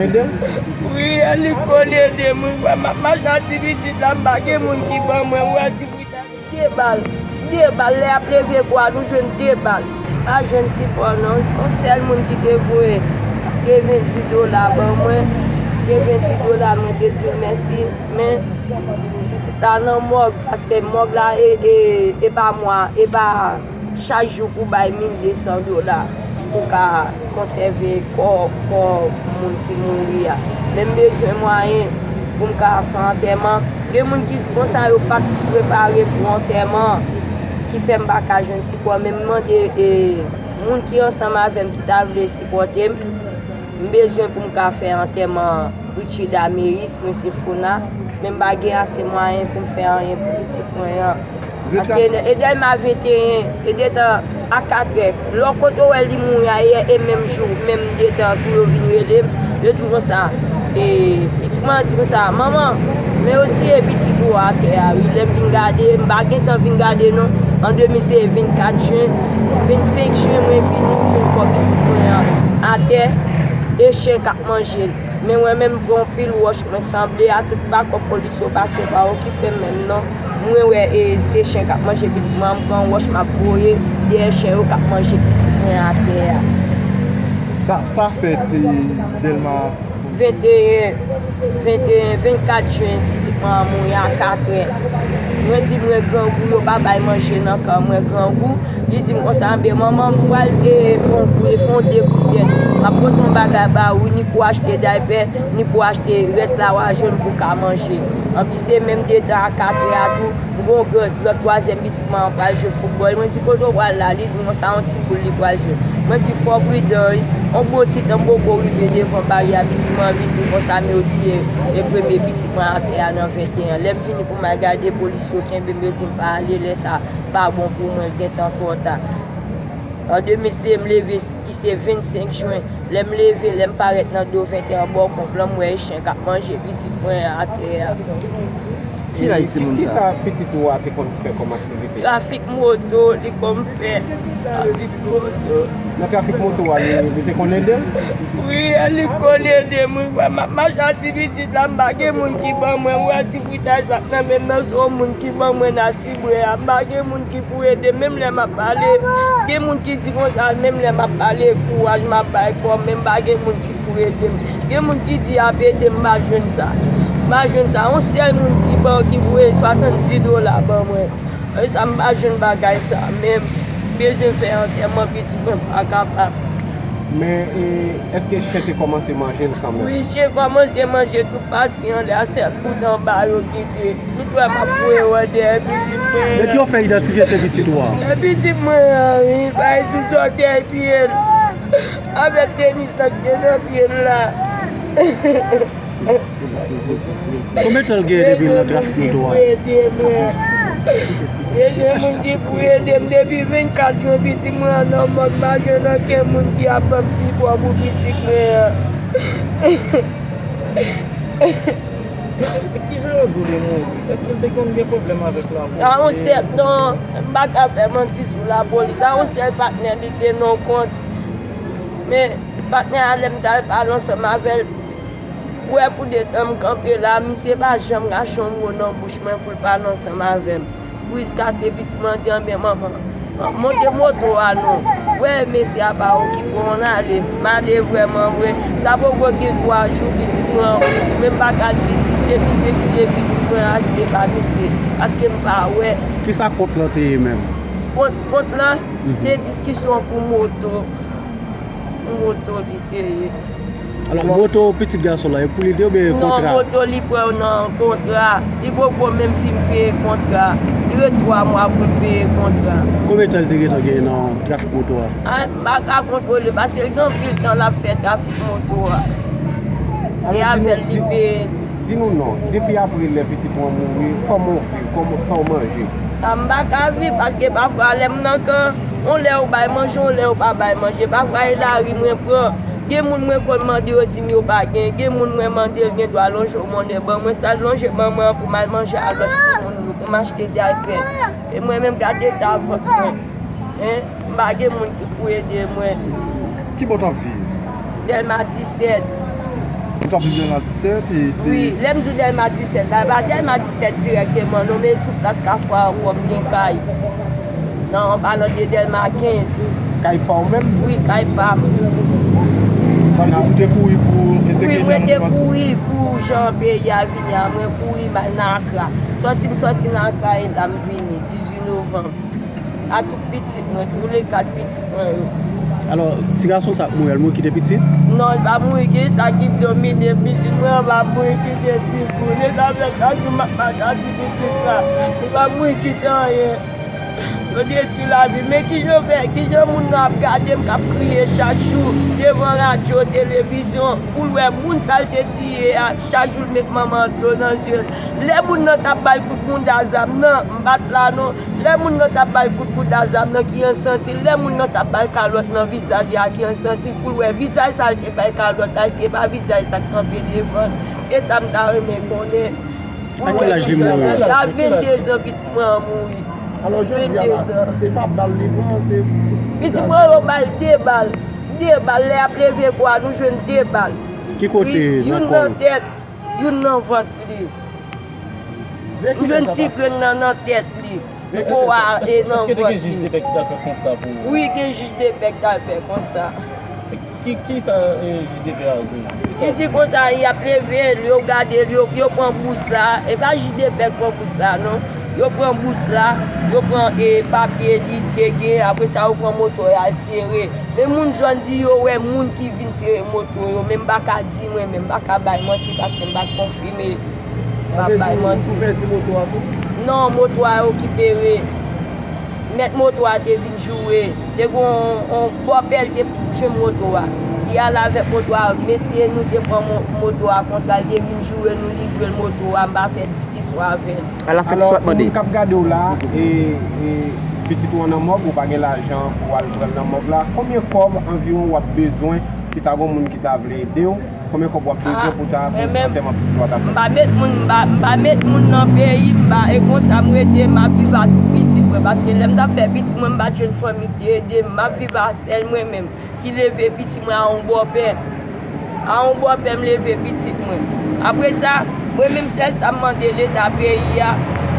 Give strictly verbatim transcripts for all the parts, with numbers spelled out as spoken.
Ede m? Wi, li konn ede m. Wi, frè, m ap mache ak ti pitit la, m pa gen moun ki ban mwen. Wi, ti pitit la, de bal. De bal. Lè y ap leve kò a, nou jwenn de bal. M pa jwenn sipò, non. Yon sèl moun ki te voye katrevenndis dola ban mwen. Katrevenndis dola, mwen te di l mèsi. Men, pitit la nan mòg, paske mòg la, e, e, e pa mwa, e pa chak jou pou w bay mil de san dola pou w ka konsève kò, kò moun ki mouri a. Men m bezwen mwayen pou m ka fè antèman. Gen moun ki di konsa yo pa t prepare pou antèman, ki fè m pa ka jwenn sipò. Men m mande, e, moun ki ansanm avè m ki ta vle sipòte m, m bezwen pou m ka fè antèman Richard Ameris, mwen se Fona, men m pa gen ase mwayen pou m fè anyen pou pitit mwen an. Paske e Dèlma venteyen, e detan a katrè, lò kote w wè li mouri a, e, e menm jou, menm detan tou yo vin rele m, yo di m konsa, e, pitit mwen an di konsa, "Manman, men yo tiye pitit ou atè a, wi." Lè m vin gade, m pa gentan vin gade non, an de mil se vennkat jen, vennsenk jen, mwen vini, m jwenn kò pitit mwen an atè, e chen k ap manje l. Men mwen menm, gen yon pil wòch mwen sanble a, tout bakòp polis yo pase pa okipe m menm non. Mwen wè, e, se chen k ap manje pitit mwen an, m pran wòch, m ap voye dèyè chen yo k ap manje pitit mwen atè a. Sa, sa fèt, e, Dèlma? Venteyen, venteyen, vennkat jen, pitit mwen an mouri a katrè. Mwen di mwen grangou, yo pa bay manje nan kan mwen, grangou. Li di m konsa, "Anben, manman, m pral, e, fè yon kou, e, fè yon de kout tèt. M ap pote yon bagay ba ou, ni pou achte daypè, ni pou achte rès la w a jwenn pou w ka manje." Anpi se menm detan a katrè a tou, m gon grann, lòt twazyèm pitit mwen an pral jwe foutbòl. Mwen di, "Kote w pral la?" Li di m konsa, "Yon ti boul li pral jwe." Mwen di, "Fò w pridan, wi. Yon bon ti tan m poko rive devan baryè a, pitit mwen an vin di m konsa, men yo tiye, e, premye pitit mwen atè a nan venteyen." Lè m vini pou m al gade, polis yo kenbe m, yo di m pa ale, lè sa pa bon pou mwen, gentan twò ta. An de mil de, m leve, ki se vennsenk jen. Lè m leve, lè m parèt nan do venteyen bò konp lan, m wè e chen k ap manje pitit mwen atè a. Ki laj timoun sa? Kisa pitit ou a te konn fè kòm aktivite? Trafik moto, li konn fè. Trafik moto. Nan trafik moto a, li, li te konn ede l? Wi, li konn ede m. Wi, frè, m ap mache ak ti pitit la, m pa gen moun ki ban mwen. Wi, ti fritay sa k nan men m nan, se yon moun ki ban mwen nan ti bwè a. M pa gen moun ki pou ede m. Menm lè m ap pale, gen moun ki di konsa, menm lè m ap pale, kouraj m ap bay kò m, men m pa gen moun ki pou ede m. Gen moun ki di y ap ede m, m pa jwenn sa. M pa jwenn sa. Yon sèl moun ki ban, ki voye swasanndis dola ban mwen. E sa, m pa jwenn bagay sa menm. M bezwen fè antèman pitit mwen, m pa kapab. Men, e, èske chen te kòmanse manje l kanmenm? Wi, chen kòmanse manje tout pati anlè a, sèl bout anba yo kite. Tout wè m ap voye wè dèyè pitit mwen. Men ki yo fè idantifye se pitit ou a? E pitit mwen an, wi, bay sou sòtèy pye l. Avèk tenis lan ki te nan pye l la. Konbyen tan l gen depi l nan trafik moto a? Bezwen moun ki pou ede m depi vennkat jen, pitit mwen an nan mòg, m pa jwenn okenn moun ki ap ban m sipò pou pitit mwen an. Kijan yo di w li mouri? Èske l te konn gen pwoblèm avèk lapolis? A yon sèl, non, m pa ka fè manti sou lapolis. A yon sèl patnè li te nan kont. Men, patnè a, lè m t al pale ansanm avè l, wè pou de tan m kanpe la, misye pa janm rache yon mo nan bouch mwen pou l pale ansanm avè m. Pou jiskaske pitit mwen di, "Anben, manman, monte moto a non. Wè, mesye a pa okipe w, ann ale." M ale vrèman vre. Sa poko gen twa jou, pitit mwen an, men m pa ka di si se misye ki tiye pitit mwen an, si se pa misye. Paske m pa wè. Kisa kont lan te ye menm? Kont, kont lan, se diskisyon pou moto. Pou moto li te ye. Alò, moto pitit gason lan, e pou li te oubyen kontra? Non, moto li pran nan kontra. Li poko menm fin peye kontra. Li ret twa mwa pou l peye kontra. Konbyen tan li te gentan gen nan trafik moto a? A, m pa ka kontwole, paske l gen anpil tan l ap fè trafik moto a. E avè l li peye. Di nou non, depi apre lè pitit ou an mouri, kòman w viv, kòman, sa w manje? A, m pa ka viv, paske pafwa lè m nan kan, yon lè yo bay manje, yon lè yo pa bay manje. Pafwa e lari mwen pran. Gen moun mwen konn mande, yo di m yo pa gen. Gen moun mwen mande, l gen dwa lonje yon monnen ban mwen. Sa l lonje ban mwen an pou m al manje a lòt timoun yo, pou m achte daypè. E mwen menm, gade eta vant mwen. Hein? M pa gen moun ki pou ede mwen. Ki bò w t ap viv? Dèlma disèt. Kap viv Dèlma disèt, e se Wi, lè m di w Dèlma disèt la, e pa Dèlma disèt dirèkteman non, men sou plas Kafou Arawòm gen kay. Non, an palan de Dèlma kenz. Kay pa w menm? Wi, kay pa m. Sa vle di ou te kouri pou Wi, ensekirite mwen an te Dèlma disèt? Kouri pou jan peyi a vini a, mwen kouri m al nan Akra. Sòti m sòti nan Akra, e la m vini, dizuit novanm. A tout pitit mwen, tou le kat pitit mwen yo. Alò, ti gason sa k mouri a, l mouri kite pitit? Non, li pa mouri, gen sa ki domine pitit mwen, pa mouri kite ti bout. E sa fè chak jou m ap mache a ti pitit sa. Li pa mouri kite anyen. Yo detwi lavi. Men kijan fè, kijan moun nan ap gade m k ap kriye chak jou devan radyo, televizyon, pou l wè moun sa l te tiye a, chak jou l met manman dlo nan zye l. Lè moun nan t ap ba l kout bounda zam nan, m pa t la non. Lè moun nan t ap ba l kout bounda zam nan ki an santi l, lè moun nan t ap ba l kalòt nan vizaj li a ki an santi l, pou l wè vizaj sa l te bay kalòt la, èske e pa vizaj sa k kanpe devan l? E sa m ta renmen konnen. Pou wè vizaj sa. A ki laj li mouri? A venndezan pitit mwen an mouri. Alò, jodi a la, se pa bal li pran, se Pitit mwen yo ba l de bal. De bal. Lè y ap leve kò a, nou jwenn de bal. Ki kote? Wi, nan youn kò l? Nan tèt, youn nan vant li. M jwenn ti grenn nan nan tèt li. Kò a e nan vant li. Èske te gen jij depè ki t al fè konsta pou ou? Wi, gen jij depè ki t al fè konsta. Ki, ki sa, e, jij depè a di w? Li di konsa, y ap leve l, yo gade l, yo, yo pran bous la. E pa jij depè k pran bous la, non. Yo pran bous la, yo pran, e, papye li te gen, apre sa, yo pran moto a sere. Men moun zòn di yo wè moun ki vin sere moto yo, men m pa ka di mwen, men m pa ka bay manti paske m pa t konfime. M pa bay manti. Ou pèdi moto a tou? Non, moto a rekipere. Mèt moto a te vin joure. Te gen yon, yon bòpè l te jwenn moto a. Li ale avèk moto a. Mesye nou te pran mo-, moto a kontra, li te vin joure nou, livre l moto a. M pa fè diskisyon avè l. Alò, pou moun k ap gade w la, e, e, pitit ou an nan mòg, ou pa gen lajan pou w al pran l nan mòg la, konbyen kòb anviwon w ap bezwen si ta gen moun ki ta vle ede w? Konbyen kòb w ap bezwen pou ta, pou antèman pitit ou a ta fèt? M pa met moun, m pa, m pa met moun nan peyi m, m pa, e konsa m rete, m ap viv ak pitit mwen, paske lè m t ap fè pitit mwen, m pa t jwenn fanmi ki te ede m, m ap viv a sèl mwen menm, ki leve pitit mwen a yon bòpè. A yon bòpè m leve pitit mwen. Apre sa, mwen menm sèl sa m mande Leta peyi a,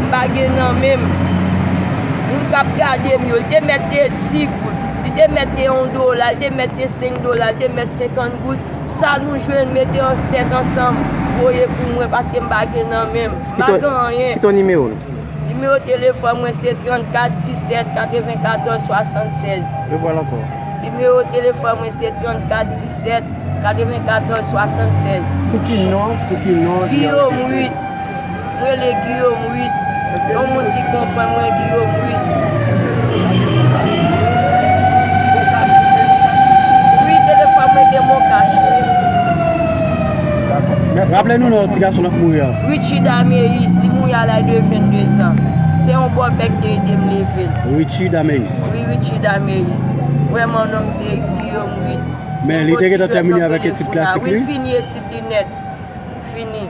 m pa gen nan men m. Moun k ap gade m yo, li te mèt te di goud, li te mèt te yon dola, li te mèt te senk dola, li te mèt senkant goud. Sa nou jwenn mete an tèt ansanm, voye pou mwen, paske m pa gen nan men m. M pa gen anyen. Kite yon nimewo. Nimewo telefòn mwen se trannkat disèt katrevenkatòz swasannsèz. Repran l ankò. Nimewo telefòn mwen se trannkat disèt katrevenkatòz swasannsèz. Sou ki non, sou ki non li anrejistre? Guillaume Ruth. Mwen rele Guillaume Ruth. Yon moun ki konprann mwen, Guillaume Ruth. Wi, telefòn mwen gen MonCash, wi. Raple nou non ti gason nan k mouri a. Richie Dameus, li mouri a laj de venndezan. Se yon bòpè ki te ede m leve l. Richie Dameus. Wi, Richie Dameus. Vrèman, non m se Guillaume Ruth. Men li te gentan tèmine avèk etid klasik li? Wi, l fini etid li nèt. Fini.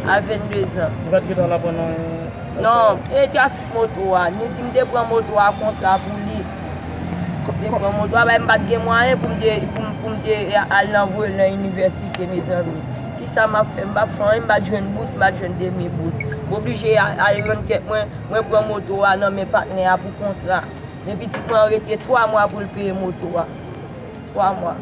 A venndezan. Ou pa t gentan al aprann nan Non, e trafik moto a. Ni, m te pran moto a kontra pou li. M te pran moto a, bay m pa t gen mwayen pou m te, pou m, pou m te al nan voye l nan inivèsite, mezanmi. Kisa m ap fè? M p ap fè anyen, m pa t jwenn bous, m pa t jwenn demi bous. M oblije a-, al rann kèt mwen, mwen pran moto a nan men patnè a pou kontra. Men pitit mwen an rete twa mwa pou l peye moto a. Twa mwa.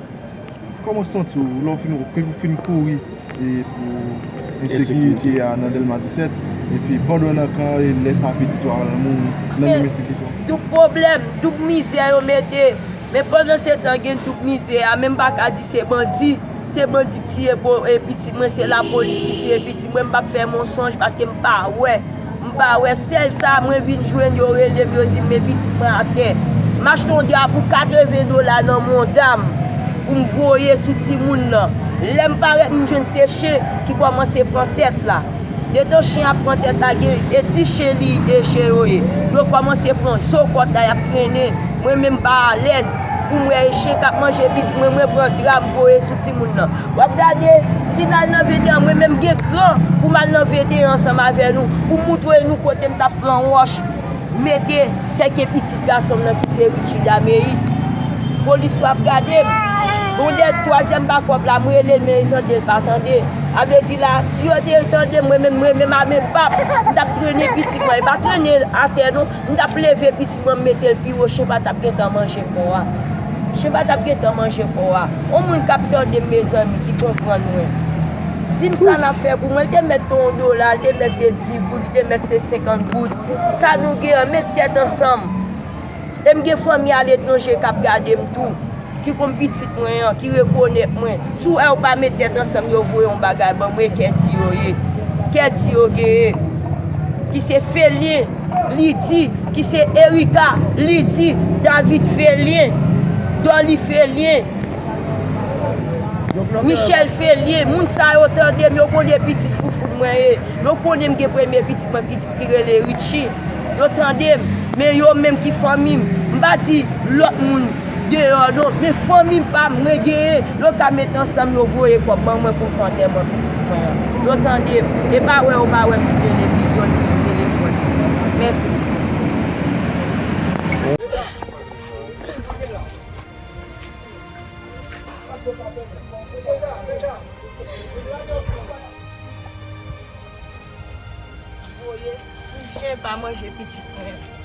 Kòman w santi w lè w fin, w fin kouri, e, pou ensekirite a nan Dèlma disèt, epi pandan w nan kan, e, lè sa pitit ou a pral mouri nan men ensekirite a? Doub pwoblèm, doub mizè yo mete. Men pandan se tan gen doub mizè a, men m pa ka di se bandi, se bandi tiye po-, e, pitit mwen, se lapolis ki tiye pitit mwen, m p ap fè mensonj paske m pa wè. M pa wè, sèl sa mwen vin jwenn, yo rele m, yo di m men pitit mwen atè. M achte yon dra pou katreven dola nan Mondam pou m voye sou timoun nan. Lè m parèt, m jwenn se chen ki kòmanse pran tèt la. Detan chen ap pran tèt la, gen e ti chen li, e chen yo ye. Yo kòmanse pran zo kòt la, y ap trennen. Mwen menm m pa alèz pou m wè e chen k ap manje pitit mwen, mwen pran dra m voye sou timoun nan. W ap gade, si n al nan venteyen, mwen menm gen kran pou m al nan venteyen ansanm avè nou, pou m moutre nou kote m t ap pran wòch, mete sèke pitit gason m nan ki se Richie Dameus. Polis yo ap gade m. Yon dèt twazyèm bakòp la, m rele l, men li tande l pa tande. A vle di la, si yo te tande m, mwen menm, mwen menm a men pap, m t ap trennen pitit mwen. E pa trennen atè non, m t ap leve pitit mwen, m mete l pi wo, chen pa t ap gentan manje kò a. Chen pa t ap gentan manje kò a. Yon moun k ap tande m, mezanmi, ki konprann mwen. Di m sa n ap fè pou mwen. Li te mèt te yon dola, li te mèt te dis goud, li te mèt te senkant goud. Sa nou gen an, met tèt ansanm. E m gen fanmi aletranje k ap gade m tou, ki konn pitit mwen an, ki rekonèt mwen. Si w wè yo pa met tèt ansanm, yo voye yon bagay ban mwen, Kèdi yo ye. Kèdi yo genyen. Ki se Felyen, Lidi, ki se Erika, Lidi, David Felyen, Dolly Felyen, Michel Felyen. Moun sa yo tande m, yo konnen pitit Foufoun mwen ye. Yo konnen m gen premye pitit mwen ki, ki rele Richie. Yo tande m, men yo menm ki fanmi m. M pa di lòt moun deyò non, men fanmi m pa m, mwen genyen. Yo ka met ansanm, yo voye kòb ban mwen pou m fè antèman pitit mwen an. Yo tande m, e pa wè yo pa wè m sou televizyon ni sou telefòn. Mèsi. Voye pou chen pa manje pitit mwen.